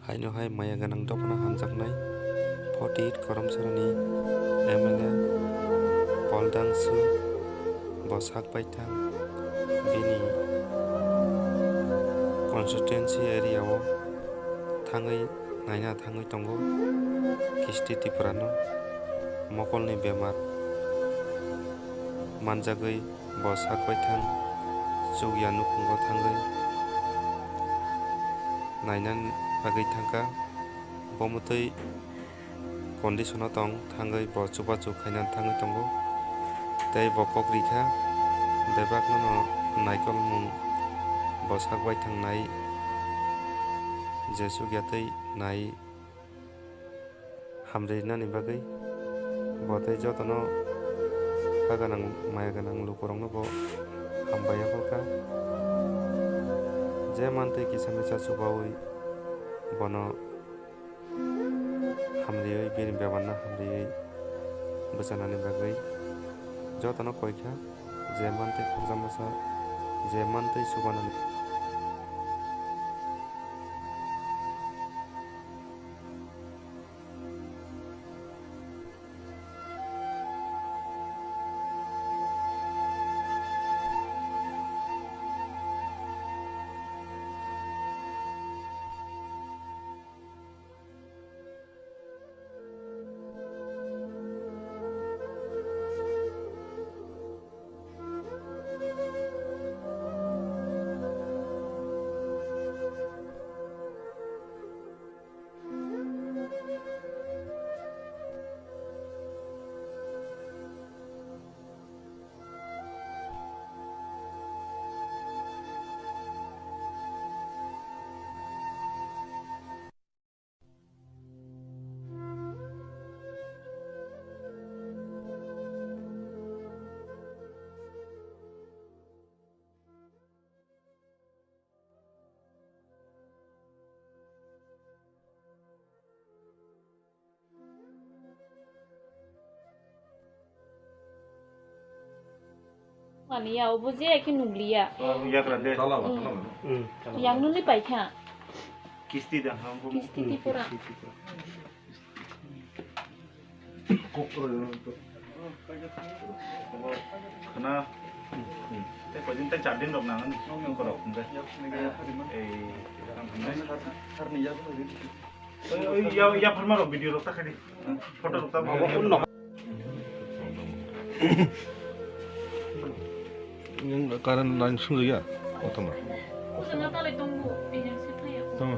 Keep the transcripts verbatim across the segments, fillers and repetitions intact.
Haino hai maya gwnang dophano hamjaknai forty eight Karamsarani M L A Paul Dangsu bo sak baithang bini constituency area o thangwi naina thangwi tongo. Kisti Tripura no mokolni bemar manjagwi bo sak baithang chukya nukhungo thangwi naina bagwi thangkha. Bo mwtwi condition o tong thangwi bo chubachu khaina thangwi tongo. Tei bo kok rikha bebak no naikolmung bo sak baithang nai je chukya tei nai hamri rinani bagwi bo tei jotono ha gwnang maya gwnang lukurokno bo hambai yapharkha. Je mantwi kisa misa chubawi bono hamriwi bini bemarno hamriwi bwchanani bagwi jotono koikha je mantwi khoroksa masa je mantwi chubanani. Mani ya, obo je khe nukliya. Yakra de. Chala ba, chala ba. Yang nuli paikha. Kisti da, ha, bo. Kisti Tripura. Khna. Tei koi din tei char din rok nang ani. Nong nong korok hwnde. Ei, ang hwnde. Oi, oi, ya, ya pharma rok video rok ta khai di. Photo rok ta. Nung current line sung ya, otoma. Tama.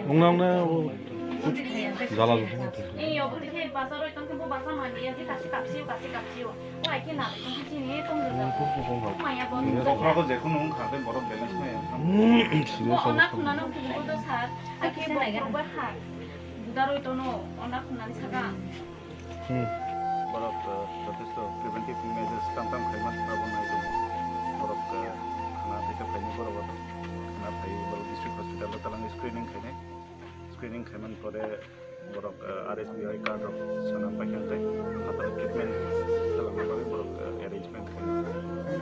Ungna ungna o jala. Serious. Budaroi tono, ona khunani saka. Hmm. Borok, eh, jothesto preventive measures tam tam khaima abo nai tongo. Borok, eh, khana teisa phaini borok khana phai borok district hospital o talang screening khainai. Screening khaimani pore borok, eh, R S B I card rok swnam paikha hwnkhe, phataro treatment khlangna bagwi borok, eh, arrangement khainai.